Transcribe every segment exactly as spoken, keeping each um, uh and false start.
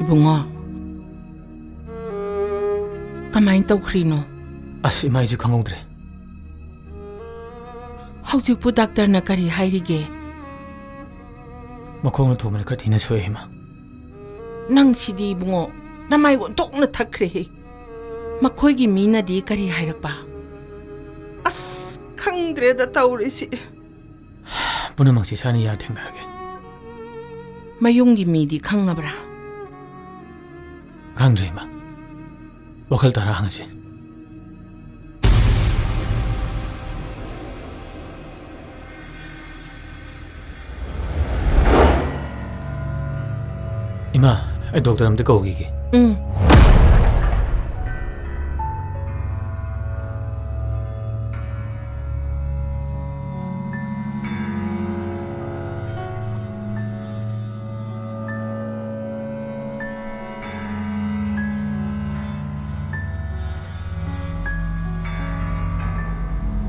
ꯏꯕꯨꯡꯉꯣ, ꯀꯃꯥꯏꯅ ꯇꯧꯈ꯭ꯔꯤꯅꯣ? ꯑꯁ, ꯏꯃꯥ, ꯑꯩꯁꯨ ꯈꯪꯍꯧꯗ꯭ꯔꯦ꯫ ꯍꯧꯖꯤꯛꯄꯨ ꯗꯥꯛꯇꯔꯅ ꯀꯔꯤ ꯍꯥꯏꯔꯤꯒꯦ? ꯃꯈꯣꯡꯅ ꯊꯣꯝꯕꯅ ꯈꯔ ꯊꯤꯅ ꯁꯣꯛꯑꯦ, ꯏꯃꯥ꯫ ꯅꯪ ꯁꯤꯗꯤ ꯏꯕꯨꯡꯉꯣ, ꯅꯃꯥꯏ ꯑꯣꯟꯊꯣꯛꯅ ꯊꯛꯈ꯭ꯔꯦꯍꯦ꯫ ꯃꯈꯣꯏꯒꯤ ꯃꯤꯅꯗꯤ ꯀꯔꯤ ꯍꯥꯏꯔꯛꯄ? ꯑꯁ, ꯈꯪꯗ꯭ꯔꯦꯗ ꯇꯧꯔꯤꯁꯤ꯫ ꯄꯨꯝꯅꯃꯛꯁꯤ ꯏꯁꯥꯅ ꯌꯥ ꯊꯦꯡꯅꯔꯒꯦ꯫ ꯃꯌꯨꯝꯒꯤ ꯃꯤꯗꯤ ꯈꯪꯉꯕ꯭ꯔꯥ? ꯈꯪꯗ꯭ꯔꯦ, ꯏꯃꯥ꯫ ꯋꯥꯈꯜ ꯇꯥꯔ ꯍꯪꯉꯁꯤ꯫ ꯏꯃꯥ, ꯑꯩ ꯗꯣꯛꯇꯔ ꯑꯝꯇ ꯀꯧꯈꯤꯒꯦ꯫ ꯎꯝ꯫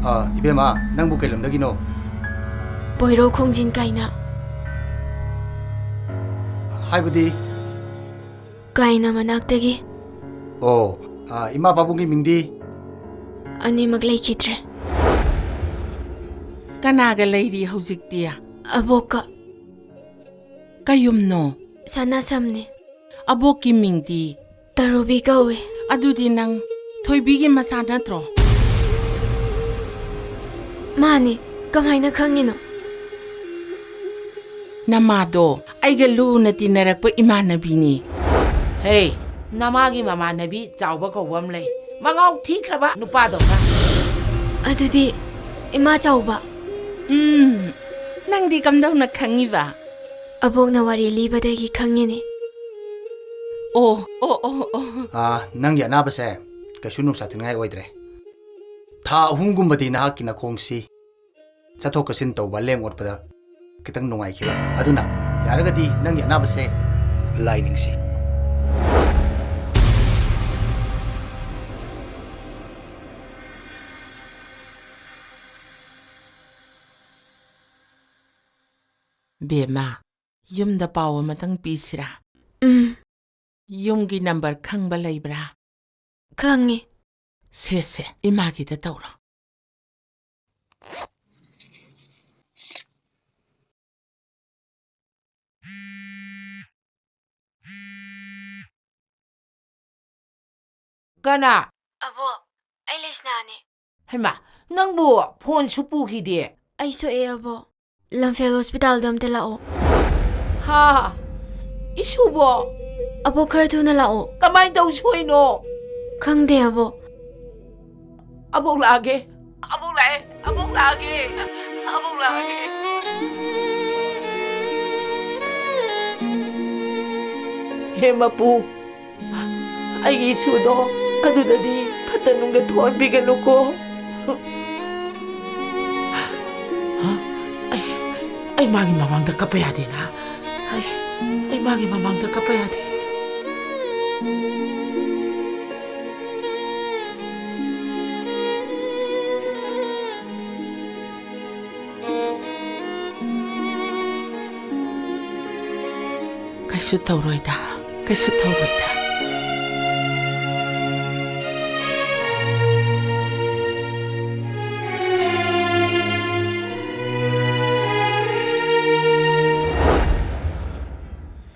ꯑꯥ, ꯏꯕꯦꯝꯃ, ꯅꯪꯕꯨ ꯀꯩ ꯂꯝꯗꯒꯤꯅꯣ? ꯄꯣꯏꯔꯧ ꯈꯣꯡꯖꯤꯟ ꯀꯥꯏꯅ꯫ ꯍꯥꯏꯕꯗꯤ? ꯀꯥꯏꯅ ꯃꯅꯥꯛꯇꯒꯤ꯫ ꯑꯣ, ꯑꯥ, ꯏꯃꯥ ꯄꯥꯕꯨꯡꯒꯤ ꯃꯤꯡꯗꯤ? ꯑꯅꯤꯃꯛ ꯂꯩꯈꯤꯗ꯭ꯔꯦ꯫ ꯀꯅꯥꯒ ꯂꯩꯔꯤ ꯍꯧꯖꯤꯛꯇꯤ? ꯑꯕꯣꯛꯀ꯫ ꯀꯩ ꯌꯨꯝꯅꯣ? ꯁꯅꯥꯁꯝꯅꯤ꯫ ꯑꯕꯣꯛꯀꯤ ꯃꯤꯡꯗꯤ? ꯇꯔꯨꯕꯤ ꯀꯧꯏ꯫ ꯑꯗꯨꯗꯤ ꯅꯪ ꯊꯣꯏꯕꯤꯒꯤ ꯃꯆꯥ ꯅꯠꯇ꯭ꯔꯣ? ꯃꯥꯅꯤ꯫ ꯀꯃꯥꯏꯅ ꯈꯪꯉꯤꯅꯣ? ꯅꯃꯥꯗꯣ ꯑꯩꯒ ꯂꯨꯅ ꯇꯤꯟꯅꯔꯛꯄ ꯏꯃꯥꯟꯅꯕꯤꯅꯤ꯫ ꯍꯦ, ꯅꯃꯥꯒꯤ ꯃꯃꯥꯟꯅꯕꯤ ꯆꯥꯎꯕ ꯀꯧꯕ ꯑꯃ ꯂꯩ꯫ ꯃꯉꯥꯎ ꯊꯤꯈ꯭ꯔꯕ ꯅꯨꯄꯥꯗꯧꯅ꯫ ꯑꯗꯨꯗꯤ ꯏꯃꯥ ꯆꯥꯎꯕ꯫ ꯎꯝ, ꯅꯪꯗꯤ ꯀꯝꯗꯧꯅ ꯈꯪꯉꯤꯕ? ꯑꯕꯣꯛꯅ ꯋꯥꯔꯤ ꯂꯤꯕꯗꯒꯤ ꯈꯪꯉꯤꯅꯦ꯫ ꯑꯣ, ꯑꯣ, ꯑꯣ, ꯑꯣ꯫ ꯑꯥ, ꯅꯪꯒꯤ ꯑꯅꯥꯕꯁꯦ ꯀꯩꯁꯨ ꯅꯨꯡꯁꯥ ꯊꯤꯟꯉꯥꯏ ꯑꯣꯏꯗ꯭ꯔꯦ꯫ ꯊꯥ ꯑꯍꯨꯝꯒꯨꯝꯕꯗꯤ ꯅꯍꯥꯛꯀꯤ ꯅꯈꯣꯡꯁꯤ ꯆꯠꯊꯣꯛ ꯆꯠꯁꯤꯟ ꯇꯧꯕ, ꯂꯦꯡ ꯑꯣꯠꯄꯗ ꯈꯤꯇꯪ ꯅꯨꯡꯉꯥꯏꯈꯤꯔꯣꯏ꯫ ꯑꯗꯨꯅ ꯌꯥꯔꯒꯗꯤ ꯅꯪꯒꯤ ꯑꯅꯥꯕꯁꯦ ꯂꯥꯏ ꯅꯤꯡꯁꯤ꯫ ꯕꯦꯝꯃ, ꯌꯨꯝꯗ ꯄꯥꯎ ꯑꯃꯇꯪ ꯄꯤꯁꯤꯔꯥ? ꯎꯝ꯫ ꯌꯨꯝꯒꯤ ꯅꯝꯕꯔ ꯈꯪꯕ ꯂꯩꯕ꯭ꯔꯥ? ꯈꯪꯉꯤ꯫ ꯁꯦ, ꯁꯦ, ꯏꯃꯥꯒꯤꯗ ꯇꯧꯔꯣ꯫ ꯀꯅꯥ? ꯑꯕꯣ, ꯑꯩ ꯂꯩꯁꯅꯥꯅꯦ꯫ ꯍꯩꯃꯥ, ꯅꯪꯕꯨ ꯐꯣꯟꯁꯨ ꯄꯨꯈꯤꯗꯦ꯫ ꯑꯩ ꯁꯣꯛꯑꯦ, ꯑꯕꯣ꯫ ꯂꯝꯐꯦꯜ ꯍꯣꯁꯄꯤꯇꯥꯜꯗ ꯑꯝꯇ ꯂꯥꯛꯑꯣ꯫ ꯍꯥ? ꯏꯁꯨꯕꯣ? ꯑꯕꯣ, ꯈꯔ ꯊꯨꯅ ꯂꯥꯛꯑꯣ꯫ ꯀꯃꯥꯏꯅ ꯇꯧ ꯁꯣꯏꯅꯣ? ꯈꯪꯗꯦ, ꯑꯕꯣ꯫ ꯑꯕꯣꯛ ꯂꯥꯛꯑꯒꯦ꯫ ꯑꯕꯣꯛ ꯂꯥꯛꯑꯦ꯫ ꯑꯕꯣꯛ ꯂꯥꯛꯑꯒꯦ꯫ ꯑꯕꯣꯛ ꯂꯥꯛꯑꯒꯦ꯫ ꯍꯦ ꯃꯄꯨ, ꯑꯩꯒꯤ ꯏꯁꯨꯗꯣ ꯑꯗꯨꯗꯗꯤ ꯐꯠꯇ ꯅꯨꯡꯗ ꯊꯣꯛꯍꯟꯕꯤꯒꯅꯨꯀꯣ꯫ ꯑꯩ, ꯑꯩ ꯃꯥꯒꯤ ꯃꯃꯥꯡꯗ ꯀꯞꯄ ꯌꯥꯗꯦꯅ꯫ ꯑꯩ, ꯑꯩ ꯃꯥꯒꯤ ꯃꯃꯥꯡꯗ ꯀꯞꯄ ꯌꯥꯗꯦ꯫ ꯀꯩꯁꯨ ꯇꯧꯔꯣꯏꯗ, ꯀꯩꯁꯨ ꯇꯧꯔꯣꯏꯗ꯫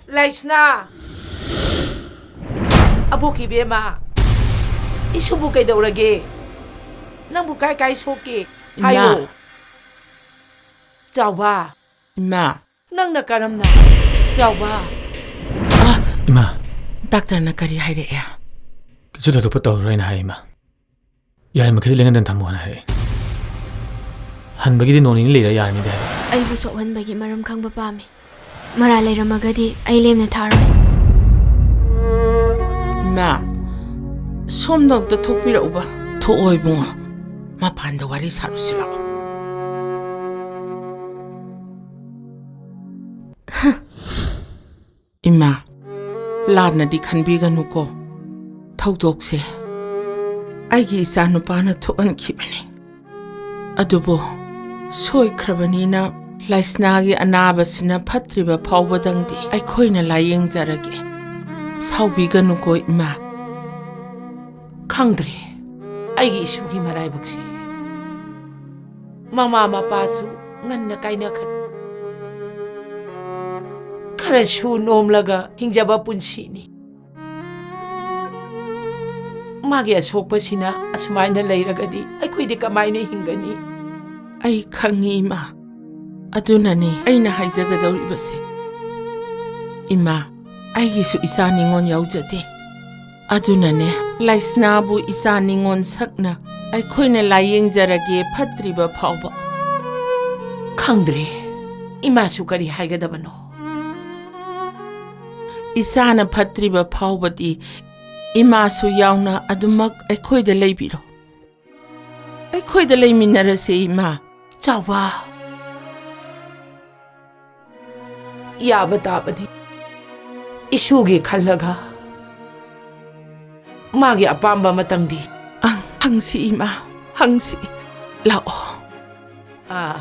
ꯂꯩꯁꯅꯥ! ꯑꯕꯣꯛꯀꯤ ꯏꯕꯦꯝꯃ, ꯏꯁꯨꯕꯨ ꯀꯩꯗꯧꯔꯒꯦ? ꯅꯪꯕꯨ ꯀꯥꯏ ꯀꯥꯏ ꯁꯣꯛꯀꯦ? ꯏꯃꯥ! ꯍꯥꯏꯌꯣ꯫ ꯆꯥꯎꯕ꯫ ꯏꯃꯥ! ꯅꯪꯅ ꯀꯔꯝꯅ? ꯆꯥꯎꯕ꯫ ꯑ! ꯏꯃꯥ! ꯗꯥꯛꯇꯔꯅ ꯀꯔꯤ ꯍꯥꯏꯔꯛꯑꯦ? ꯀꯩꯁꯨ ꯊꯣꯏꯗꯣꯛꯄ ꯇꯧꯔꯔꯣꯏꯅ ꯍꯥꯏ, ꯏꯃꯥ꯫ ꯌꯥꯔꯤꯃꯈꯩꯗꯤ ꯂꯦꯡꯍꯟꯗꯅ ꯊꯝꯃꯣꯅ ꯍꯥꯏꯔꯛꯑꯦ꯫ ꯍꯟꯕꯒꯤꯗꯤ ꯅꯣꯡ ꯅꯤꯅꯤ ꯂꯩꯔ ꯌꯥꯔꯅꯤꯗꯤ ꯍꯥꯏꯔꯛꯑꯦ꯫ ꯑꯩꯕꯨ ꯁꯣꯛꯍꯟꯕꯒꯤ ꯃꯔꯝ ꯈꯪꯕ ꯄꯥꯝꯃꯤ꯫ ꯃꯔꯥꯜ ꯂꯩꯔꯝꯃꯒꯗꯤ ꯑꯩ ꯂꯦꯝꯅ ꯊꯥꯔꯣꯏ꯫ ꯏꯃꯥ, ꯁꯣꯝꯗ ꯑꯝꯇ ꯊꯣꯛꯄꯤꯔꯛꯎꯕ꯫ ꯊꯣꯛꯑꯣ ꯏꯕꯨꯡꯉꯣ, ꯃꯄꯥꯟꯗ ꯋꯥꯔꯤ ꯁꯥꯔꯨꯁꯤ ꯂꯥꯛꯑꯣ꯫ ꯏꯃꯥ, ꯂꯥꯟꯅꯗꯤ ꯈꯟꯕꯤꯒꯅꯨꯀꯣ꯫ ꯊꯧꯗꯣꯛꯁꯦ ꯑꯩꯒꯤ ꯏꯆꯥꯅꯨꯄꯥꯅ ꯊꯣꯛꯍꯟꯈꯤꯕꯅꯤ꯫ ꯑꯗꯨꯕꯨ ꯁꯣꯏꯈ꯭ꯔꯕꯅꯤꯅ ꯂꯩꯁꯅꯥꯒꯤ ꯑꯅꯥꯕꯁꯤꯅ ꯐꯠꯇ꯭ꯔꯤꯕ ꯐꯥꯎꯕꯗꯪꯗꯤ ꯑꯩꯈꯣꯏꯅ ꯂꯥꯌꯦꯡꯖꯔꯒꯦ꯫ ꯁꯥꯎꯕꯤꯒꯅꯨꯀꯣ, ꯏꯃꯥ꯫ ꯈꯪꯗ꯭ꯔꯦ ꯑꯩꯒꯤ ꯏꯁꯨꯒꯤ ꯃꯔꯥꯏꯕꯛꯁꯦ꯫ ꯃꯃꯥ ꯃꯄꯥꯁꯨ ꯉꯟꯅ ꯀꯥꯏꯅꯈ꯭ꯔꯦ꯫ ꯈꯔ ꯁꯨ ꯅꯣꯝꯂꯒ ꯍꯤꯡꯖꯕ ꯄꯨꯟꯁꯤꯅꯤ꯫ ꯃꯥꯒꯤ ꯑꯁꯣꯛꯄꯁꯤꯅ ꯑꯁꯨꯃꯥꯏꯅ ꯂꯩꯔꯒꯗꯤ ꯑꯩꯈꯣꯏꯗꯤ ꯀꯃꯥꯏꯅ ꯍꯤꯡꯒꯅꯤ? ꯑꯩ ꯈꯪꯉꯤ, ꯏꯃꯥ꯫ ꯑꯗꯨꯅꯅꯤ ꯑꯩꯅ ꯍꯥꯏꯖꯒꯗꯧꯔꯤꯕꯁꯦ꯫ ꯏꯃꯥ, ꯑꯩꯒꯤꯁꯨ ꯏꯆꯥ ꯅꯤꯉꯣꯜ ꯌꯥꯎꯖꯗꯦ꯫ ꯑꯗꯨꯅꯅꯦ, ꯂꯥꯏꯁꯅꯥꯕꯨ ꯏꯆꯥ ꯅꯤꯉꯣꯜ ꯁꯛꯅ ꯑꯩꯈꯣꯏꯅ ꯂꯥꯌꯦꯡꯖꯔꯒꯦ ꯐꯠꯇ꯭ꯔꯤꯕ ꯐꯥꯎꯕ꯫ ꯈꯪꯗ꯭ꯔꯦ, ꯏꯃꯥꯁꯨ ꯀꯔꯤ ꯍꯥꯏꯒꯗꯕꯅꯣ꯫ ꯏꯆꯥꯅ ꯐꯠꯇ꯭ꯔꯤꯕ ꯐꯥꯎꯕꯗꯤ ꯏꯃꯥꯁꯨ ꯌꯥꯎꯅ ꯑꯗꯨꯃꯛ ꯑꯩꯈꯣꯏꯗ ꯂꯩꯕꯤꯔꯣ꯫ ꯑꯩꯈꯣꯏꯗ ꯂꯩꯃꯤꯟꯅꯔꯁꯦ, ꯏꯃꯥ꯫ ꯆꯥꯎꯕ, ꯌꯥꯕ ꯇꯥꯕꯅꯤ꯫ ꯏꯁꯨꯒꯤ ꯈꯜꯂꯒ ꯃꯥꯒꯤ ꯑꯄꯥꯝꯕ ꯑꯃꯇꯪꯗꯤ꯫ ꯑꯪ, ꯍꯪꯁꯤ, ꯏꯃꯥ, ꯍꯪꯁꯤ꯫ ꯂꯥꯛꯑꯣ꯫ ꯑꯥ,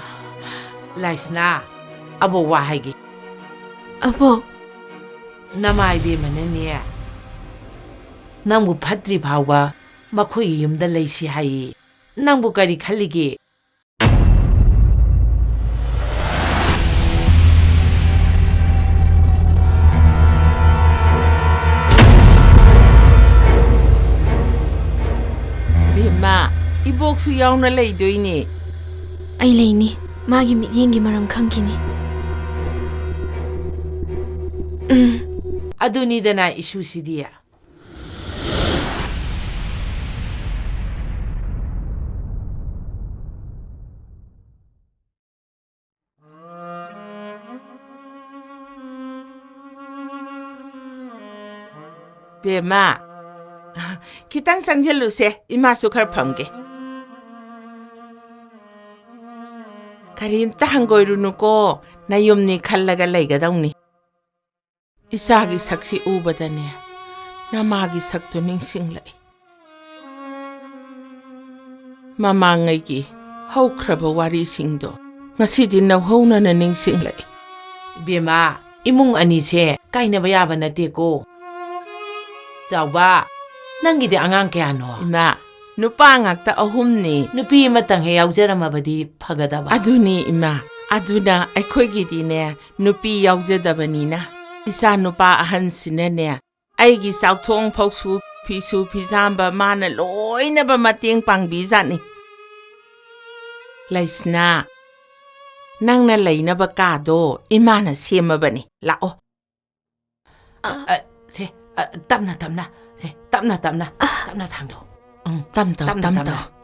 ꯂꯥꯏꯁꯅꯥ, ꯑꯕꯣꯛ ꯋꯥ ꯍꯥꯏꯒꯦ꯫ ꯑꯕꯣꯛ꯫ ꯅꯃꯥ ꯏꯕꯦꯝꯃꯅꯅꯦ, ꯅꯪꯕꯨ ꯐꯠꯇ꯭ꯔꯤ ꯐꯥꯎꯕ ꯃꯈꯣꯏꯒꯤ ꯌꯨꯝꯗ ꯂꯩꯁꯤ ꯍꯥꯏꯌꯦ꯫ ꯅꯪꯕꯨ ꯀꯔꯤ ꯈꯜꯂꯤꯒꯦ? ꯕꯦꯝꯃ, ꯏꯕꯣꯛꯁꯨ ꯌꯥꯎꯅ ꯂꯩꯗꯣꯏꯅꯦ꯫ ꯑꯩ ꯂꯩꯅꯤ꯫ ꯃꯥꯒꯤ ꯃꯤꯠꯌꯦꯡꯒꯤ ꯃꯔꯝ ꯈꯪꯈꯤꯅꯤ꯫ ꯎꯝ꯫ ꯑꯗꯨꯅꯤꯗꯅ ꯏꯁꯨꯁꯤꯗꯤ꯫ ꯕꯦꯝꯃ, ꯈꯤꯇꯪ ꯆꯪꯁꯤꯜꯂꯨꯁꯦ, ꯏꯃꯥꯁꯨ ꯈꯔ ꯐꯝꯒꯦ꯫ ꯀꯔꯤꯝꯇ ꯍꯪꯒꯣꯏꯔꯨꯅꯨꯀꯣ, ꯅꯌꯨꯝꯅꯤ ꯈꯜꯂꯒ ꯂꯩꯒꯗꯧꯅꯤ꯫ ꯏꯆꯥꯒꯤ ꯁꯛꯁꯤ ꯎꯕꯗꯅꯦ, ꯅꯃꯥꯒꯤ ꯁꯛꯇꯨ ꯅꯤꯡꯁꯤꯡꯂꯛꯏ꯫ ꯃꯃꯥꯡꯉꯩꯒꯤ ꯍꯧꯈ꯭ꯔꯕ ꯋꯥꯔꯤꯁꯤꯡꯗꯣ ꯉꯁꯤꯗꯤ ꯅꯧꯍꯧꯅꯅ ꯅꯤꯡꯁꯤꯡꯂꯛꯏ꯫ ꯏꯕꯦꯝꯃ, ꯏꯃꯨꯡ ꯑꯅꯤꯁꯦ ꯀꯥꯏꯅꯕ ꯌꯥꯕ ꯅꯠꯇꯦꯀꯣ꯫ ꯆꯥꯎꯕ, ꯅꯪꯒꯤꯗꯤ ꯑꯉꯥꯡ ꯀꯌꯥꯅꯣ? ꯏꯃꯥ, ꯅꯨꯄꯥ ꯉꯥꯛꯇ ꯑꯍꯨꯝꯅꯤ꯫ ꯅꯨꯄꯤ ꯑꯃꯇꯪ ꯍꯦꯛ ꯌꯥꯎꯖꯔꯝꯃꯕꯗꯤ ꯐꯒꯗꯕ꯫ ꯑꯗꯨꯅꯤ ꯏꯃꯥ, ꯑꯗꯨꯅ ꯑꯩꯈꯣꯏꯒꯤꯗꯤꯅꯦ ꯅꯨꯄꯤ ꯌꯥꯎꯖꯗꯕꯅꯤꯅ ꯏꯆꯥ ꯅꯨꯄꯥ ꯑꯍꯟꯁꯤꯅꯅꯦ ꯑꯩꯒꯤ ꯆꯥꯛꯊꯣꯡ ꯐꯧꯁꯨ ꯐꯤꯁꯨ ꯐꯤꯖꯥꯝꯕ ꯃꯥꯅ ꯂꯣꯏꯅꯕ ꯃꯇꯦꯡ ꯄꯥꯡꯕꯤꯖꯥꯠꯅꯤ꯫ ꯂꯩꯁꯅꯥ, ꯅꯪꯅ ꯂꯩꯅꯕ ꯀꯥꯗꯣ ꯏꯃꯥꯅ ꯁꯦꯝꯃꯕꯅꯤ꯫ ꯂꯥꯛꯑꯣ꯫ ꯑ, ꯑ, ꯁꯦ, ꯑ, ꯇꯞꯅ, ꯇꯞꯅ, ꯁꯦ, ꯇꯞꯅ, ꯇꯞꯅ, ꯇꯞꯅ ꯊꯥꯡꯗꯧ꯫ ꯎꯝ, ꯇꯞ ꯇꯧ, ꯇꯞꯅ, ꯇꯞ ꯇꯞꯅ꯫ ꯇꯧ꯫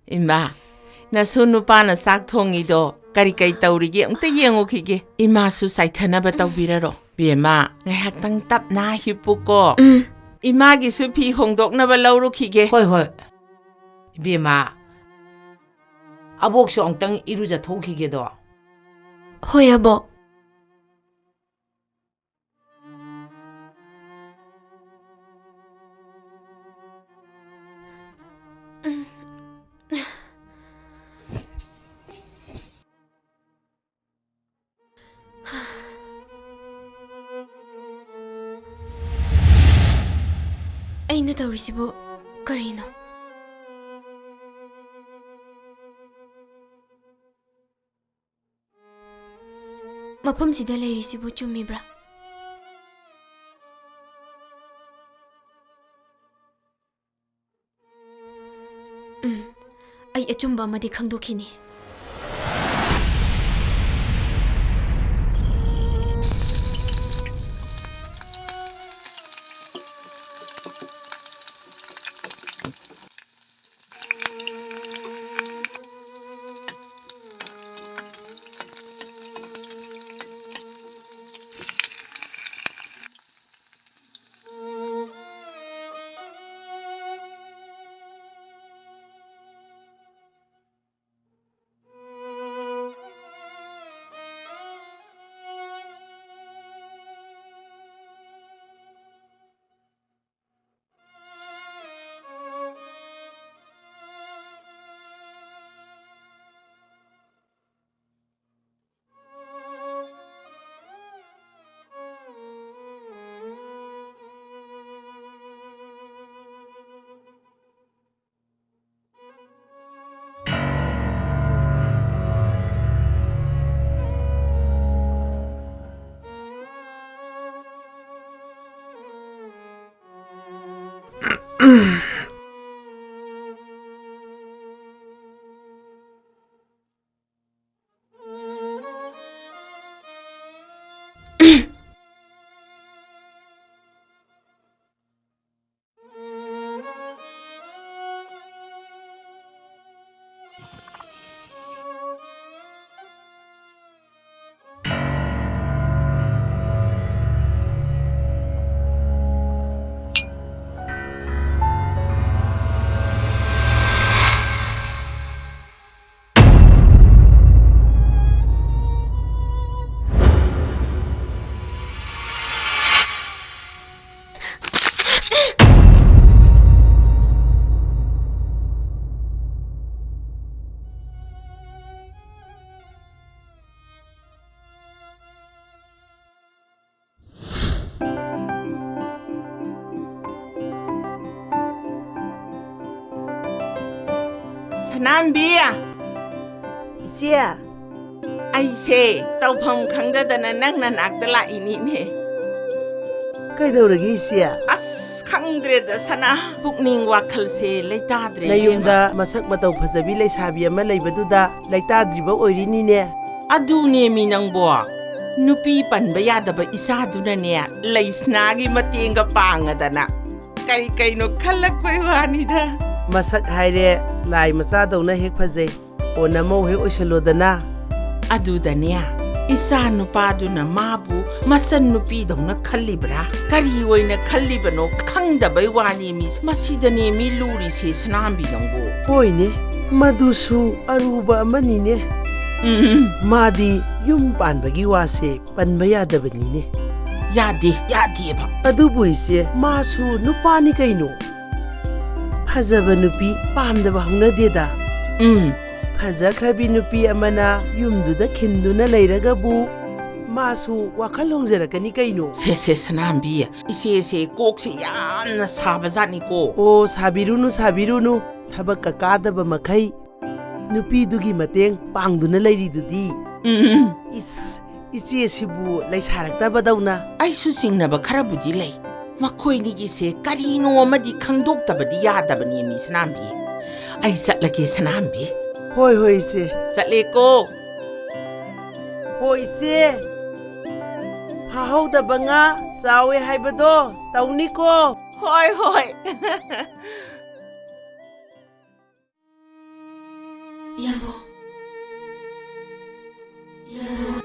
ꯏꯃꯥ, ꯅꯁꯨ ꯅꯨꯄꯥꯅ ꯆꯥꯛ ꯊꯣꯡꯉꯤꯗꯣ ꯀꯔꯤ ꯀꯔꯤ ꯇꯧꯔꯤꯒꯦ ꯑꯝꯇ ꯌꯦꯡꯉꯨꯈꯤꯒꯦ꯫ ꯏꯃꯥꯁꯨ ꯆꯥꯏꯊꯅꯕ ꯇꯧꯕꯤꯔꯔꯣ꯫ ꯕꯦꯝꯃ, ꯉꯥꯏꯍꯥꯛꯇꯪ ꯇꯞꯅ ꯍꯤꯞꯄꯨꯀꯣ꯫ ꯎꯝ꯫ ꯏꯃꯥꯒꯤꯁꯨ ꯐꯤ ꯍꯣꯡꯗꯣꯛꯅꯕ ꯂꯧꯔꯨꯈꯤꯒꯦ꯫ ꯍꯣꯏ, ꯍꯣꯏ꯫ ꯏꯕꯦꯝꯃ, ꯑꯕꯣꯛꯁꯨ ꯑꯃꯨꯛꯇꯪ ꯏꯔꯨꯖꯊꯣꯛꯈꯤꯒꯦꯗꯣ꯫ ꯍꯣꯏ, ꯑꯕꯣꯛ꯫ ꯑꯩꯅ ꯇꯧꯔꯤꯁꯤꯕꯨ ꯀꯔꯤꯅꯣ? ꯃꯐꯝꯁꯤꯗ ꯂꯩꯔꯤꯁꯤꯕꯨ ꯆꯨꯝꯃꯤꯕ꯭ꯔꯥ? ꯎꯝ, ꯑꯩ ꯑꯆꯨꯝꯕ ꯑꯃꯗꯤ ꯈꯪꯗꯣꯛꯈꯤꯅꯤ꯫ ꯁꯅꯥꯝꯕꯤ! ꯏꯆꯦ! ꯑꯩꯁꯦ ꯇꯧꯐꯝ ꯈꯪꯗꯗꯅ ꯅꯪ ꯅꯅꯥꯛꯇ ꯂꯥꯛꯏꯅꯤꯅꯦ꯫ ꯀꯩꯗꯧꯔꯒꯦ, ꯏꯆꯦ? ꯑꯁ, ꯈꯪꯗ꯭ꯔꯦꯗ, ꯁꯅꯥ꯫ ꯄꯨꯛꯅꯤꯡ ꯋꯥꯈꯜꯁꯦ ꯂꯩꯇꯥꯗ꯭ꯔꯦ, ꯅꯌꯨꯝꯗ ꯏꯕꯦꯝꯃ꯫ ꯃꯁꯛ ꯃꯇꯧ ꯐꯖꯕꯤ ꯂꯩꯁꯥꯕꯤ ꯑꯃ ꯂꯩꯕꯗꯨꯗ ꯂꯩꯇꯥꯗ꯭ꯔꯤꯕ ꯑꯣꯏꯔꯤꯅꯤꯅꯦ꯫ ꯑꯗꯨꯅꯦꯃꯤ ꯅꯪꯕꯣ꯫ ꯅꯨꯄꯤ ꯄꯟꯕ ꯌꯥꯗꯕ ꯏꯆꯥꯗꯨꯅꯅꯦ, ꯂꯩꯁꯅꯥꯒꯤ ꯃꯇꯦꯡꯒ ꯄꯥꯡꯉꯗꯅ꯫ ꯀꯔꯤ ꯀꯩꯅꯣ ꯈꯜꯂꯛꯄꯩ ꯋꯥꯅꯤꯗ꯫ ꯃꯁꯛ ꯍꯥꯏꯔꯦ, ꯂꯥꯏ ꯃꯆꯥꯗꯧꯅ ꯍꯦꯛ ꯐꯖꯩ꯫ ꯑꯣ, ꯅꯃꯧ ꯍꯦꯛ ꯑꯣꯏꯁꯜꯂꯣꯗꯅ꯫ ꯑꯗꯨꯗꯅꯦ, ꯏꯆꯥ ꯅꯨꯄꯥꯗꯨꯅ ꯃꯥꯕꯨ ꯃꯆꯟ ꯅꯨꯄꯤꯗꯧꯅ ꯈꯜꯂꯤꯕ꯭ꯔꯥ? ꯀꯔꯤ ꯑꯣꯏꯅ ꯈꯜꯂꯤꯕꯅꯣ ꯈꯪꯗꯕꯩ ꯋꯥꯅꯦꯃꯤ꯫ ꯃꯁꯤꯗꯅꯦꯃꯤ ꯂꯨꯔꯤꯁꯦ, ꯁꯅꯥꯝꯕꯤ ꯅꯪꯕꯨ꯫ ꯍꯣꯏꯅꯦ, ꯃꯗꯨꯁꯨ ꯑꯔꯨꯕ ꯑꯃꯅꯤꯅꯦ꯫ ꯎꯝ꯫ ꯃꯥꯗꯤ ꯌꯨꯝ ꯄꯥꯟꯕꯒꯤ ꯋꯥꯁꯦ ꯄꯟꯕ ꯌꯥꯗꯕꯅꯤꯅꯦ꯫ ꯌꯥꯗꯦ, ꯌꯥꯗꯦꯕ꯫ ꯑꯗꯨꯕꯨ ꯏꯆꯦ, ꯃꯥꯁꯨ ꯅꯨꯄꯥꯅꯤ ꯀꯩꯅꯣ꯫ ꯐꯖꯕ ꯅꯨꯄꯤ ꯄꯥꯝꯗꯕ ꯍꯧꯅꯗꯦꯗ꯫ ꯎꯝ꯫ ꯐꯖꯈ꯭ꯔꯕꯤ ꯅꯨꯄꯤ ꯑꯃꯅ ꯌꯨꯝꯗꯨꯗ ꯈꯤꯟꯗꯨꯅ ꯂꯩꯔꯒꯕꯨ ꯃꯥꯁꯨ ꯋꯥꯈꯜ ꯍꯣꯡꯖꯔꯛꯀꯅꯤ ꯀꯩꯅꯣ꯫ ꯁꯦ, ꯁꯦ, ꯁꯅꯥꯝꯕꯤ, ꯏꯆꯦꯁꯦ ꯀꯣꯛꯁꯤ ꯌꯥꯝꯅ ꯁꯥꯕꯖꯥꯠꯅꯤꯀꯣ꯫ ꯑꯣ, ꯁꯥꯕꯤꯔꯨꯅꯨ, ꯁꯥꯕꯤꯔꯨꯅꯨ꯫ ꯊꯕꯛꯀ ꯀꯥꯗꯕ ꯃꯈꯩ ꯅꯨꯄꯤꯗꯨꯒꯤ ꯃꯇꯦꯡ ꯄꯥꯡꯗꯨꯅ ꯂꯩꯔꯤꯗꯨꯗꯤ꯫ ꯎꯝ꯫ ꯏꯁ, ꯏꯆꯦꯁꯤꯕꯨ ꯂꯩꯁꯥꯔꯛꯇꯕꯗꯧꯅ꯫ ꯑꯩꯁꯨ ꯆꯤꯡꯅꯕ ꯈꯔꯕꯨꯗꯤ ꯂꯩ꯫ ꯃꯈꯣꯏꯅꯤꯒꯤꯁꯦ ꯀꯔꯤꯅꯣ ꯑꯃꯗꯤ ꯈꯪꯗꯣꯛꯇꯕꯗꯤ ꯌꯥꯗꯕꯅꯦꯃꯤ, ꯁꯅꯥꯝꯕꯤ꯫ ꯑꯩ ꯆꯠꯂꯒꯦ, ꯁꯅꯥꯝꯕꯤ꯫ ꯍꯣꯏ, ꯍꯣꯏ, ꯏꯆꯦ꯫ ꯆꯠꯂꯦꯀꯣ꯫ ꯍꯣꯏ, ꯏꯆꯦ꯫ ꯐꯥꯍꯧꯗꯕ ꯉꯥ ꯆꯥꯎꯋꯦ ꯍꯥꯏꯕꯗꯣ ꯇꯧꯅꯤꯀꯣ꯫ ꯍꯣꯏ, ꯍꯣꯏ꯫ ꯏꯌꯥꯝꯕ꯫ ꯏꯌꯥꯝꯕ꯫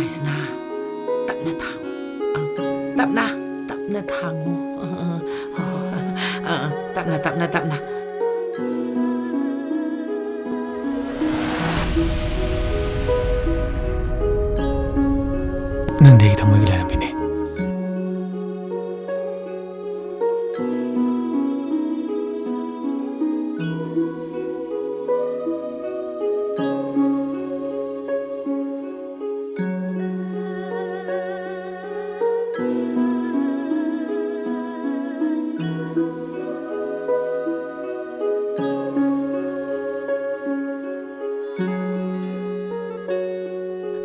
ꯂꯥꯏꯁꯅꯥ, ꯇꯞꯅ ꯊꯥꯡꯉꯨ꯫ ꯑ, ꯇꯞꯅ, ꯇꯞꯅ ꯊꯥꯡꯉꯨ꯫ ꯑ, ꯑ, ꯑ, ꯑ, ꯇꯞꯅ, ꯇꯞꯅ, ꯇꯞꯅ꯫ ꯅꯪꯗꯤ ꯑꯩꯒꯤ ꯊꯃꯣꯏꯒꯤ ꯂꯥꯏꯔꯦꯝꯕꯤꯅꯦ꯫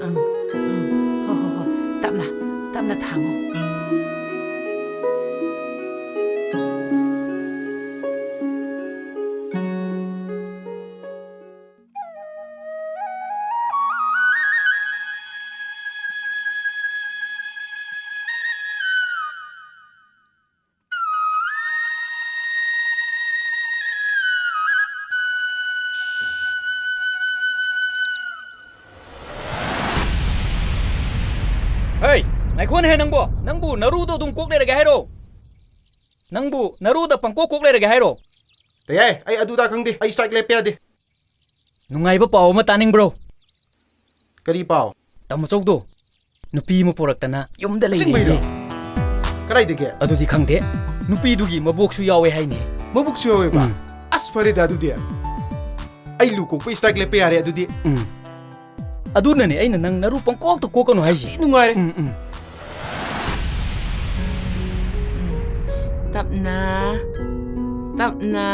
ꯎꯝ, ꯎꯝ, ꯍꯣ, ꯍꯣ, ꯍꯣ, ꯇꯞꯅ, ꯇꯞꯅ ꯊꯥꯡꯉꯨ꯫ ꯍꯩ, ꯉꯥꯏꯈꯣꯅꯦꯍꯦ ꯅꯪꯕꯣ! ꯅꯪꯕꯨ ꯅꯔꯨꯗꯣ ꯑꯗꯨꯝ ꯀꯣꯛ ꯂꯩꯔꯒꯦ ꯍꯥꯏꯔꯣ? ꯅꯪꯕꯨ ꯅꯔꯨꯗ ꯄꯪꯀꯣꯛ ꯀꯣꯛ ꯂꯩꯔꯒꯦ ꯍꯥꯏꯔꯣ? ꯇꯌꯥꯏ, ꯑꯩ ꯑꯗꯨꯗ ꯈꯪꯗꯦ꯫ ꯑꯩ ꯁ꯭ꯇ꯭ꯔꯥꯏꯛ ꯂꯦꯞꯄ ꯌꯥꯗꯦ꯫ ꯅꯨꯡꯉꯥꯏꯕ ꯄꯥꯎ ꯑꯃ ꯇꯥꯅꯤꯡꯕ꯭ꯔꯣ? ꯀꯔꯤ ꯄꯥꯎ? ꯇꯥꯃꯣꯆꯧꯗꯣ ꯅꯨꯄꯤ ꯑꯃ ꯄꯣꯔꯛꯇꯅ ꯌꯨꯝꯗ ꯑꯁꯦꯡꯕꯩꯔꯣ? ꯂꯩꯔꯦꯌꯦ꯫ ꯀꯗꯥꯏꯗꯒꯤ? ꯑꯗꯨꯗꯤ ꯈꯪꯗꯦ꯫ ꯅꯨꯄꯤꯗꯨꯒꯤ ꯃꯕꯣꯛꯁꯨ ꯌꯥꯎꯋꯦ ꯍꯥꯏꯅꯦ꯫ ꯃꯕꯨꯛꯁꯨ ꯌꯥꯎꯋꯦꯕ? ꯎꯝ꯫ ꯑꯁ, ꯐꯔꯦꯗ ꯑꯗꯨꯗꯤ꯫ ꯑꯩ ꯂꯨ ꯀꯣꯛꯄ ꯁ꯭ꯇ꯭ꯔꯥꯏꯛ ꯂꯦꯞꯄ ꯌꯥꯔꯦ ꯑꯗꯨꯗꯤ꯫ ꯎꯝ꯫ ꯑꯗꯨꯅꯅꯦ ꯑꯩꯅ ꯅꯪ ꯅꯔꯨ ꯄꯪꯀꯣꯛꯇ ꯀꯣꯛꯀꯅꯨ ꯍꯥꯏꯁꯦ꯫ ꯊꯤ ꯅꯨꯡꯉꯥꯏꯔꯦ꯫ ꯎꯝ, ꯎꯝ꯫ ꯎꯝ꯫ ꯇꯞꯅ, ꯇꯞꯅ꯫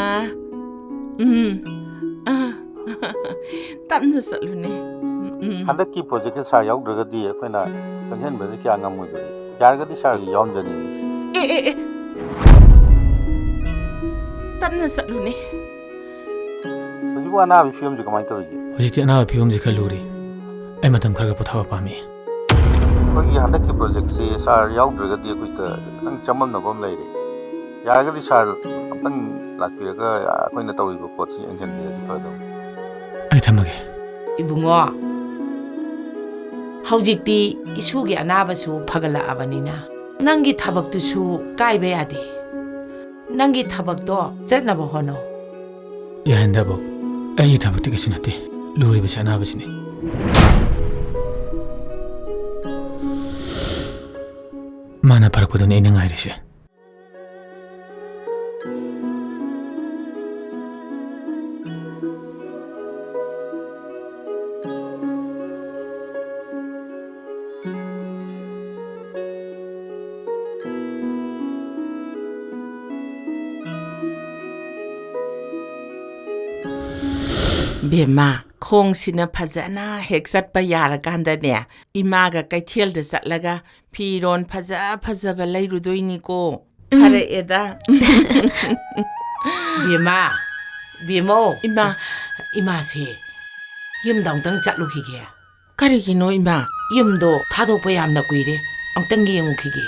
ꯎꯝ꯫ ꯑ, ꯇꯞꯅ ꯆꯠꯂꯨꯅꯦ꯫ ꯎꯝ, ꯎꯝ꯫ ꯍꯟꯗꯛꯀꯤ ꯄ꯭ꯔꯣꯖꯦꯛꯁꯦ ꯁꯥꯔ ꯌꯥꯎꯗ꯭ꯔꯒꯗꯤ ꯑꯩꯈꯣꯏꯅ ꯆꯪꯁꯤꯟꯕꯗꯤ ꯀꯌꯥ ꯉꯝꯃꯣꯏꯗꯣꯏꯅꯤ꯫ ꯌꯥꯔꯒꯗꯤ ꯁꯥꯔ ꯌꯥꯎꯍꯟꯖꯅꯤꯡꯉꯤ꯫ ꯑꯦ, ꯑꯦ, ꯑꯦ꯫ ꯇꯞꯅ ꯆꯠꯂꯨꯅꯦ꯫ ꯍꯧꯖꯤꯛꯄꯨ ꯑꯅꯥꯕꯒꯤ ꯐꯤꯕꯝꯁꯤ ꯀꯃꯥꯏꯅ ꯇꯧꯔꯤꯒꯦ? ꯍꯧꯖꯤꯛꯇꯤ ꯑꯅꯥꯕ ꯐꯤꯕꯝꯁꯤ ꯈꯔ ꯂꯨꯔꯤ꯫ ꯑꯩ ꯃꯇꯝ ꯈꯔꯒ ꯄꯣꯊꯥꯕ ꯄꯥꯝꯃꯤ꯫ ꯑꯩꯈꯣꯏꯒꯤ ꯍꯟꯗꯛꯀꯤ ꯄ꯭ꯔꯣꯖꯦꯛꯁꯤ ꯁꯥꯔ ꯌꯥꯎꯗ꯭ꯔꯒꯗꯤ ꯑꯩꯈꯣꯏꯗ ꯈꯤꯇꯪ ꯆꯃꯝꯅꯕ ꯑꯃ ꯂꯩꯔꯦ꯫ ꯌꯥꯔꯒꯗꯤ ꯁꯥꯔ ꯑꯝꯇꯪ ꯂꯥꯛꯄꯤꯔꯒ ꯑꯩꯈꯣꯏꯅ ꯇꯧꯔꯤꯕ ꯄꯣꯠꯁꯤ ꯌꯦꯡꯁꯤꯟꯕꯤꯔꯗꯤ ꯐꯗꯧꯕ꯫ ꯑꯩ ꯊꯝꯃꯒꯦ꯫ ꯏꯕꯨꯡꯉꯣ, ꯍꯧꯖꯤꯛꯇꯤ ꯏꯁꯨꯒꯤ ꯑꯅꯥꯕꯁꯨ ꯐꯒꯠꯂꯛꯑꯕꯅꯤꯅ ꯅꯪꯒꯤ ꯊꯕꯛꯇꯨꯁꯨ ꯀꯥꯏꯕ ꯌꯥꯗꯦ꯫ ꯅꯪꯒꯤ ꯊꯕꯛꯇꯣ ꯆꯠꯅꯕ ꯍꯣꯠꯅꯧ꯫ ꯌꯥꯍꯟꯗꯕꯣ, ꯑꯩꯒꯤ ꯊꯕꯛꯇꯤ ꯀꯩꯁꯨ ꯅꯠꯇꯦ꯫ ꯂꯨꯔꯤꯕꯁꯤ ꯑꯅꯥꯕꯁꯤꯅꯤ꯫ ꯃꯥꯅ ꯐꯔꯛꯄꯗꯨꯅꯤ ꯑꯩꯅ ꯉꯥꯏꯔꯤꯁꯦ꯫ ꯕꯦꯝꯃ, ꯈꯣꯡꯁꯤꯅ ꯐꯖꯅ ꯍꯦꯛ ꯆꯠꯄ ꯌꯥꯔꯀꯥꯟꯗꯅꯦ, ꯏꯃꯥꯒ ꯀꯩꯊꯦꯜꯗ ꯆꯠꯂꯒ ꯐꯤꯔꯣꯟ ꯐꯖ ꯐꯖꯕ ꯂꯩꯔꯨꯗꯣꯏꯅꯤꯀꯣ꯫ ꯎꯝ꯫ ꯐꯔꯛꯑꯦꯗ꯫ ꯕꯦꯝꯃ, ꯕꯦꯝꯃꯧ꯫ ꯏꯃꯥ꯫ ꯏꯃꯥꯁꯦ ꯌꯨꯝꯗ ꯑꯃꯨꯛꯇꯪ ꯆꯠꯂꯨꯈꯤꯒꯦ꯫ ꯀꯔꯤꯒꯤꯅꯣ ꯏꯃꯥ? ꯌꯨꯝꯗꯣ ꯊꯥꯗꯣꯛꯄ ꯌꯥꯝꯅ ꯀꯨꯏꯔꯦ, ꯑꯃꯨꯛꯇꯪ ꯌꯦꯡꯉꯨꯈꯤꯒꯦ꯫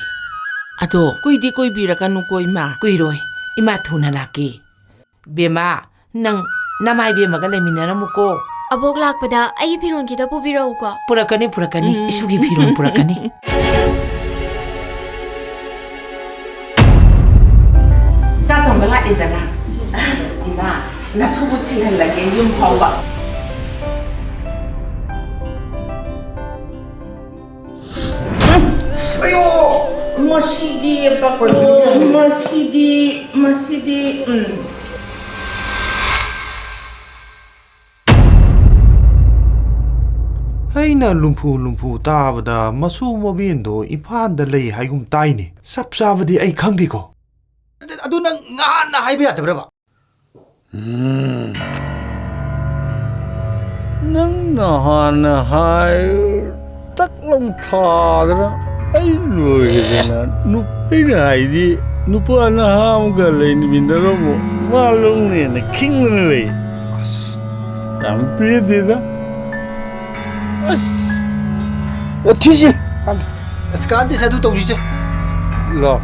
ꯑꯗꯣ ꯀꯨꯏꯗꯤ ꯀꯨꯏꯕꯤꯔꯛꯀꯅꯨꯀꯣ ꯏꯃꯥ꯫ ꯀꯨꯏꯔꯣꯏ, ꯏꯃꯥ ꯊꯨꯅ ꯂꯥꯛꯀꯦ꯫ ꯕꯦꯝꯃ, ꯅꯪ ꯅꯃꯥ ꯏꯕꯦꯝꯃꯒ ꯂꯩꯃꯤꯟꯅꯔꯝꯃꯨꯀꯣ꯫ ꯑꯕꯣꯛ ꯂꯥꯛꯄꯗ ꯑꯩꯒꯤ ꯐꯤꯔꯣꯜ ꯈꯤꯇ ꯄꯨꯕꯤꯔꯛꯎꯀꯣ꯫ ꯄꯨꯔꯛꯀꯅꯤ, ꯄꯨꯔꯛꯀꯅꯤ꯫ ꯎꯝ꯫ ꯏꯁꯨꯒꯤ ꯐꯤꯔꯣꯜ ꯄꯨꯔꯛꯀꯅꯤ꯫ ꯆꯥꯛ ꯊꯣꯡꯕ ꯂꯥꯛꯑꯦꯗꯅ꯫ ꯏꯃꯥ, ꯅꯁꯨꯕꯨ ꯊꯤꯜꯍꯜꯂꯒꯦ ꯌꯨꯝ ꯐꯥꯎꯕ꯫ ꯑꯌꯣ! ꯃꯁꯤꯗꯤ, ꯃꯁꯤꯗꯤ, ꯃꯁꯤꯗꯤ, ꯎꯝ꯫ ꯑꯩꯅ ꯂꯨꯝꯐꯨ ꯂꯨꯝꯐꯨ ꯇꯥꯕꯗ ꯃꯁꯨ ꯃꯕꯦꯟꯗꯣ ꯏꯝꯐꯥꯜꯗ ꯂꯩ ꯍꯥꯏꯒꯨꯝ ꯇꯥꯏꯅꯦ꯫ ꯆꯞ ꯆꯥꯕꯗꯤ ꯑꯩ ꯈꯪꯗꯦꯀꯣ꯫ ꯑꯗꯨ ꯅꯪ ꯉꯍꯥꯟꯅ ꯍꯥꯏꯕ ꯌꯥꯗꯕ꯭ꯔꯕ? ꯎꯝ꯫ ꯅꯪꯅ ꯍꯥꯟꯅ ꯍꯥꯏ, ꯇꯛ ꯂꯥꯎ ꯊꯥꯗꯅ ꯑꯩ ꯂꯣꯏꯔꯦꯗꯅ꯫ ꯅꯨ-, ꯑꯩꯅ ꯍꯥꯏꯗꯤ, ꯅꯨꯄꯥ ꯅꯍꯥ ꯑꯃꯒ ꯂꯩꯃꯤꯟꯅꯔꯝꯃꯣ, ꯃꯥ ꯂꯧꯅꯦꯅ ꯈꯤꯡꯗꯅ ꯂꯩ꯫ ꯑꯁ, ꯌꯥꯝ ꯄꯦꯟꯗꯦꯗ꯫ ꯑꯁ꯫ ꯑꯣ, ꯊꯤꯁꯤ꯫ ꯑꯁ, ꯀꯥꯟꯗꯦꯁꯦ, ꯑꯗꯨ ꯇꯧꯁꯤꯁꯦ꯫ ꯂꯥꯎ꯫